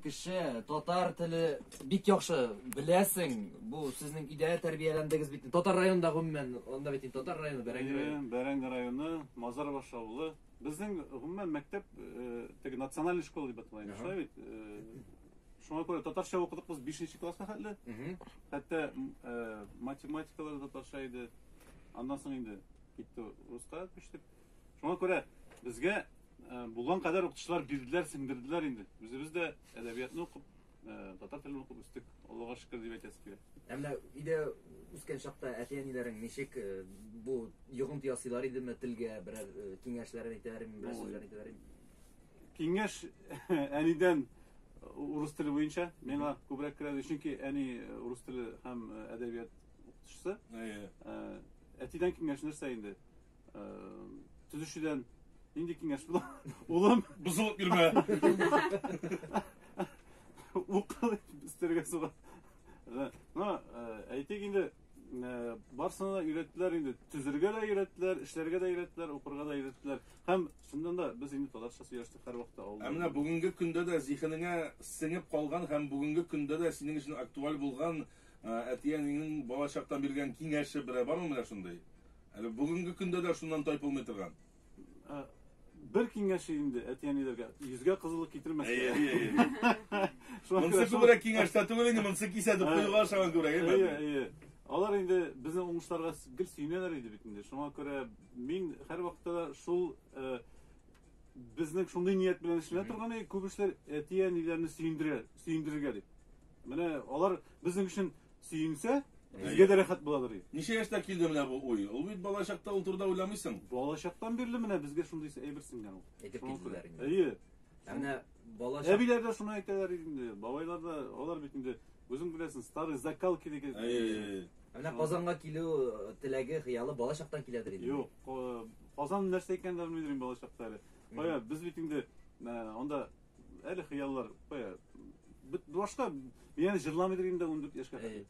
Кеше татар теле бик яхшы беләсең. Бу сезнең өйдә тәрбияләндегез бит. Татар районында гомумән, анда бит инде татар районы, Бәрәңге районы. Бәрәңге районы, Мазарбаш авылы. Безнең гомумән мәктәп э, теге национальный школа дип атала инде, шулай бит. Э, шуңа күрә татарча укыдык без 5 класска хәтле. Хәтта э, математикалар да татарча иде. Аннан соң инде китте руска күчтек. Шуңа күрә безгә э, булган кадәр укытучылар бирделәр, сеңдерделәр инде. Үзебез дә әдәбиятны укып, э, татар телен укып үстек. Аллага шөкер дип әйтәсе килә. Ә менә өйдә үскән чакта әти-әниләрең ничек э, бу йогынты ясыйлар идеме телгә, берәр киңәшләрен әйтәләр идеме, берәр сүзләрен әйтәләр идеме? Киңәш әнидән урыс теле буенча миңа күбрәк керә, чөнки әни урыс теле һәм әдәбият укытучысы. Әтидән киңәш нәрсә инде? Төзүчедән нинди киңәш була? Улым, бозылып йөрмә. Укы өстәлгә суга. Ну, әйтик инде, барсына да өйрәттеләр инде. Төзергә дә өйрәттеләр, эшләргә дә өйрәттеләр, укырга да өйрәттеләр. Һәм чыннан да без инде татарча сөйләштек һәрвакытта авылда. Ә менә бүгенге көндә дә зиһенеңә сеңеп калган һәм бүгенге көндә дә синең өчен актуаль булган әти-әниңнең балачактан биргән киңәше берәр бармы менә шундый? Әле бүгенге көндә дә шуннан тайпылмый торган. Бер киңәше инде әти-әниләргә йөзгә кызыллык китермәскә. Әйе, әйе, әйе. Монысы күбрәк киңәш тә түгел инде, монысы кисәтеп куюга ошаган күбрәк, әйе. Әйе, әйе. Алар инде безнең уңышларга гел сөенәләр иде бит инде. Шуңа күрә мин һәрвакытта да шул безнең шундый ният белән эшләнә торган күп эшләр әти-әниләрне сөендерә, сөендерергә дип. Менә алар безнең өчен сөенсә, безгә дә рәхәт буладыр. Ничә яшьтә килде менә бу уй? Ул бит балачакта ул турыда уйламыйсың. Балачактан бирле менә безгә шундый әйбер сеңгән ул. Әйтеп килделәр инде. Әйе. Ә менә балачак Әбиләр дә шуны әйтәләр инде, бабайлар да, алар бит инде үзең беләсең, старый закалки дигән. Әйе. Ә менә Казанга килү теләге, хыялы балачактан киләдер инде. Юк, Казан нәрсә икәнен дә белмидер инде балачакта әле. Кая, без бит инде анда әле хыяллар, кая, башка мин әле җырламыйдыр инде 14 яшькә хәтле.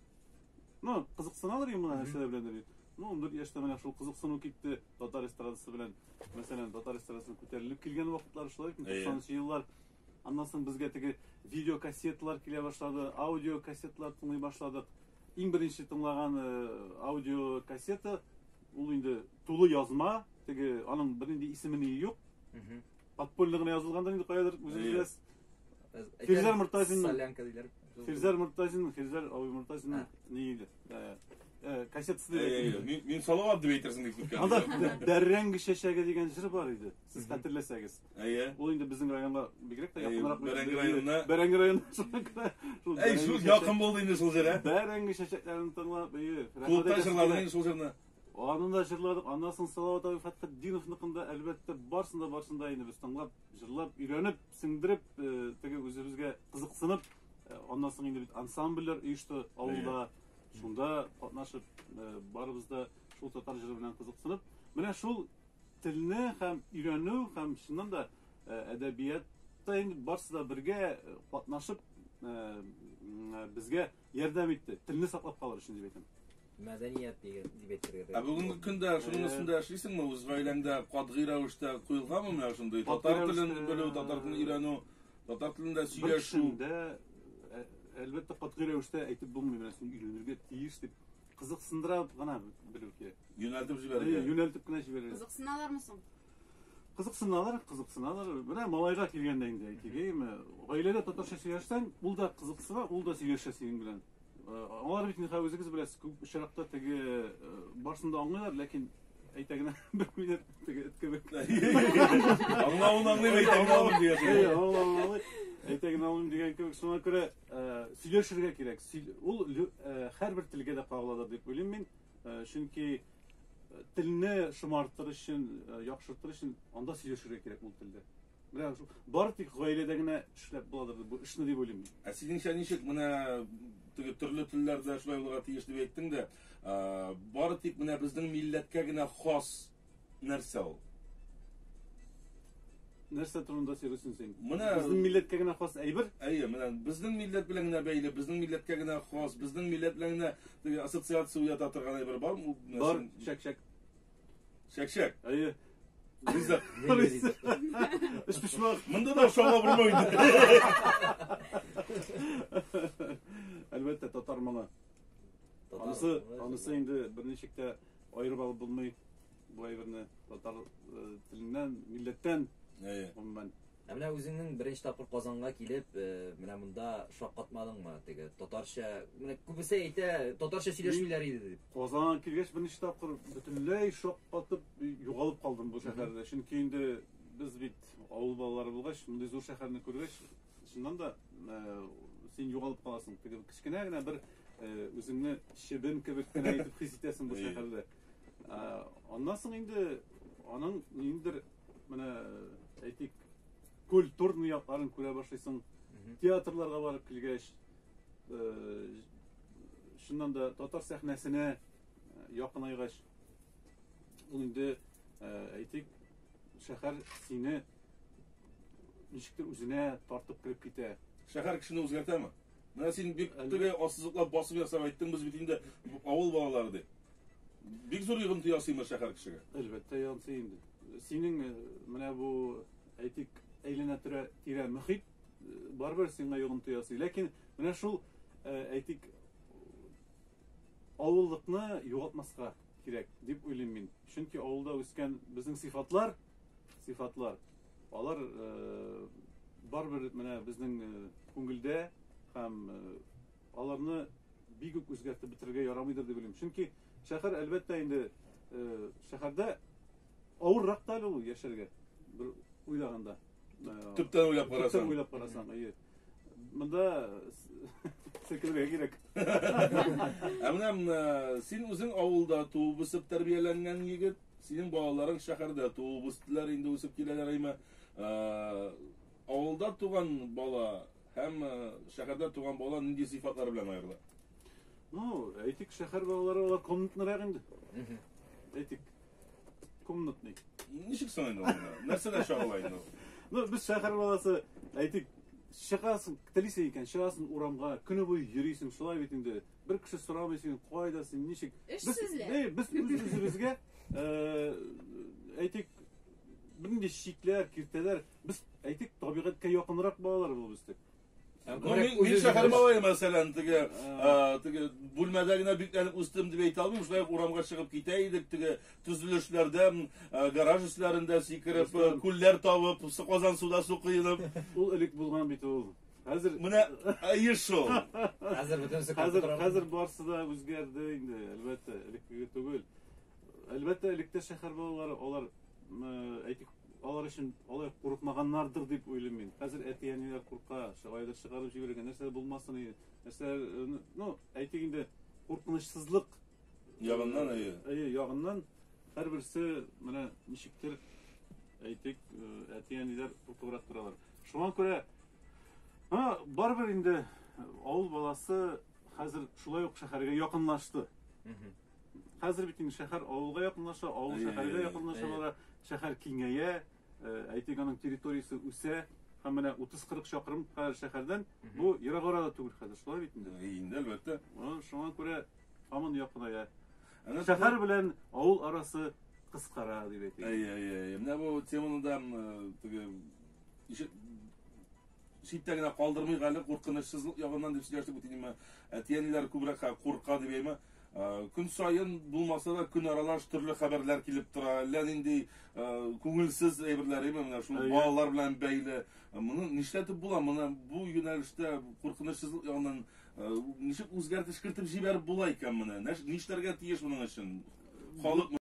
Ну, кызыксыналар инде моңа нәрсәләр белән дип. Ну, 14 яшьтә менә шул кызыксыну китте татар эстрадасы белән. Мәсәлән, татар эстрадасының күтәрелеп килгән вакытлары шулай бит, 90 еллар. Аннан соң безгә теге видеокассеталар килә башлады, аудиокассеталар тыңлый башладык. Иң беренче тыңлаган аудиокассета ул инде тулы язма, теге аның бернинди исеме ни юк. Подпольно гына язылгандыр инде каядыр, үзегез беләсез. Фирзәр Мортазинның Солянка диләр. Фирзәр Мортазин, Фирзәр абый Мортазинның ни иде? Кассетасы дип әйтим. Мин Салават дип әйтерсең дип көткән. Анда Бәрәңге чәчәге дигән җыр бар иде. Сез хәтерләсәгез. Әйе. Ул инде безнең районга бигрәк тә якынрак. Бәрәңге районына. Бәрәңге районына. Әй, шул якын булды инде шул җыр, ә? Бәрәңге чәчәкләрен тыңлап, әйе. Клубта җырладың инде шул җырны. Аны да җырладык. Аннан соң Салават абый Фәтхетдиновныкын да әлбәттә барсын да барсын да инде без тыңлап, җырлап, өйрәнеп, сеңдереп, теге үзебезгә кызыксынып, аннан соң инде бит ансамбльләр оешты авылда. Шунда катнашып, барыбыз да шул татар җыры белән кызыксынып, менә шул телне һәм өйрәнү һәм чыннан да әдәбиятта инде барысы да бергә катнашып безгә ярдәм итте. Телне саклап калыр өчен дип әйтәм. Мәдәният дигән дип әйтергә. Ә бүгенге көндә шуның өстендә эшлисеңме? Үз гаиләңдә катгый рәвештә куелганмы менә шундый татар телен белү, татар телен өйрәнү, татар телендә сөйләшү? Әлбәттә, катгый рәвештә әйтеп булмый, менә син өйрәнергә тиеш дип кызыксындыра гына белү кирәк. Юнәлтеп җибәрергә. Юнәлтеп кенә җибәрергә. Кызыксыналармы соң? Кызыксыналар, кызыксыналар. Менә малайга килгәндә инде әйтик, әйеме? Гаиләдә татарча сөйләшсәң, ул да кызыксына, ул да сөйләшә синең белән. Алар бит инде үзегез беләсез, күп очракта теге барсын да аңлыйлар, ләкин әйтә генә белмиләр, теге эт кебек. Аңлавын аңлыйм, әйтә генә алмыйм дигән кебек. Аңлавын аңлый, әйтә генә алмыйм дигән кебек. Шуңа күрә сөйләшергә кирәк. Ул һәрбер телгә дә кагыладыр дип уйлыйм мин. Чөнки телне шомартыр өчен, яхшыртыр өчен анда сөйләшергә кирәк ул телдә. Менә шул бары тик гаиләдә генә эшләп буладыр бу эшне дип уйлыйм мин. Ә синеңчә ничек менә теге төрле телләрдә шулай булырга тиеш дип әйттең дә, бары тик менә безнең милләткә генә хас нәрсә ул? Нәрсә турында сөйлисең син? Менә безнең милләткә генә хас әйбер? Әйе, менә безнең милләт белән генә бәйле, безнең милләткә генә хас, безнең милләт белән генә теге ассоциация уята торган әйбер бармы? Бар, чәк-чәк. Чәк-чәк. Әйе. Ризык. Ризык. Өчпочмак. Монда да шауга бармау инде. Татар моңы. Анысы инде берничек тә аерып алып булмый бу әйберне татар теленнән, милләттән. Гомумән. Ә менә үзеңнең беренче тапкыр Казанга килеп, менә монда шаккатмадыңмы? Теге татарча, менә күбесе әйтә, татарча сөйләшмиләр иде дип. Казанга килгәч беренче тапкыр бөтенләй шаккатып югалып калдым бу шәһәрдә. Чөнки инде без бит авыл балалары булгач, мондый зур шәһәрне күргәч, чыннан да син югалып каласың. Теге кечкенә генә бер үзеңне чебен кебек кенә итеп хис итәсең бу шәһәрдә. Аннан соң инде аның ниндидер, менә әйтик, культурный якларын күрә башлыйсың. Театрларга барып килгәч, чыннан да татар сәхнәсенә якынайгач, ул инде, әйтик, шәһәр сине ничектер үзенә тартып кереп китә. Шәһәр кешене үзгәртәме? Менә син бик теге ассызыклап басып ясап әйттең, без бит инде авыл балалары дип. Бик зур йогынты ясыймы шәһәр кешегә? Әлбәттә ясый инде. Синең менә бу, әйтик, әйләнә тирә мөхит барыбер сиңа йогынты ясый. Ләкин менә шул, әйтик, авыллыкны югалтмаска кирәк дип уйлыйм мин. Чөнки авылда үскән безнең сыйфатлар, алар барыбер менә безнең күңелдә һәм аларны бик үк үзгәртеп бетерергә ярамыйдыр дип уйлыйм. Чөнки шәһәр, әлбәттә инде, шәһәрдә авыррак та әле ул яшәргә, бер уйлаганда. Төптән уйлап карасаң. Төптән уйлап карасаң, әйе. Монда селкенергә кирәк. Ә менә син үзең авылда туып үсеп тәрбияләнгән егет, синең балаларың шәһәрдә туып үстеләр, инде үсеп киләләр, әйме. Авылда туган бала һәм шәһәрдә туган бала нинди сыйфатлар белән аерыла? Ну, әйтик, шәһәр балалары алар комнатнырак инде. Әйтик, комнатный. Ничек соң инде ул? Нәрсәдә чагыла инде ул? Ну, без шәһәр баласы, әйтик, чыгасың, телисең икән, чыгасың урамга, көне буе йөрисең, шулай бит инде. Бер кеше сорамый син, кайда син, ничек. Эшсезләр. Без үз-үзебезгә, әйтик, бернинди чикләр, киртәләр, без, әйтик, табигатькә якынрак балалар булып үстек. Мин шәһәр малае, мәсәлән, теге бүлмәдә генә бикләнеп үстем дип әйтә алмыйм, шулай ук урамга чыгып китә идек, теге төзелешләрдә, гараж өсләрендә сикереп, күлләр табып, Казан суда су коенып. Ул элек булган бит ул. Хәзер менә әйе шул. Хәзер бөтенесе компьютер. Хәзер барысы да үзгәрде инде, әлбәттә, элеккеге түгел. Әлбәттә, электә шәһәр балалары алар, әйтик, алар өчен алай курыкмаганнардыр дип уйлыйм мин. Хәзер әти-әниләр курка, шагайдыр чыгарып җибәргән, нәрсә булмасын инде. Нәрсә, ну, әйтик инде, куркынычсызлык ягыннан, әйе. Әйе, ягыннан һәрберсе менә ничектер, әйтик, әти-әниләр куркыбрак торалар. Шуңа күрә, барыбер инде авыл баласы хәзер шулай ук шәһәргә якынлашты. Хәзер бит инде шәһәр авылга якынлаша, авыл шәһәргә якынлаша бара, шәһәр киңәя, әйтик, аның территориясе үсә, һәм менә 30-40 чакрым хәзер шәһәрдән, бу ерак арада түгел хәзер, шулай бит инде. Инде, әлбәттә. Шуңа күрә һаман якыная. Шәһәр белән авыл арасы кыскара дип әйтик. Әйе, әйе. Менә бу теманы да теге читтә генә калдырмыйк әле, куркынычсызлык ягыннан дип сөйләштек бит инде. Әти-әниләр күбрәк курка дип әйме. Көн саен булмаса да көн аралаш төрле хәбәрләр килеп тора. Әллә нинди күңелсез әйберләр әйме, менә шул балалар белән бәйле. Моны нишләтеп була? Моны бу юнәлештә куркынычсызлык ягыннан ничек үзгәртеш кертеп җибәреп була икән моны? Нишләргә тиеш моның өчен? Халык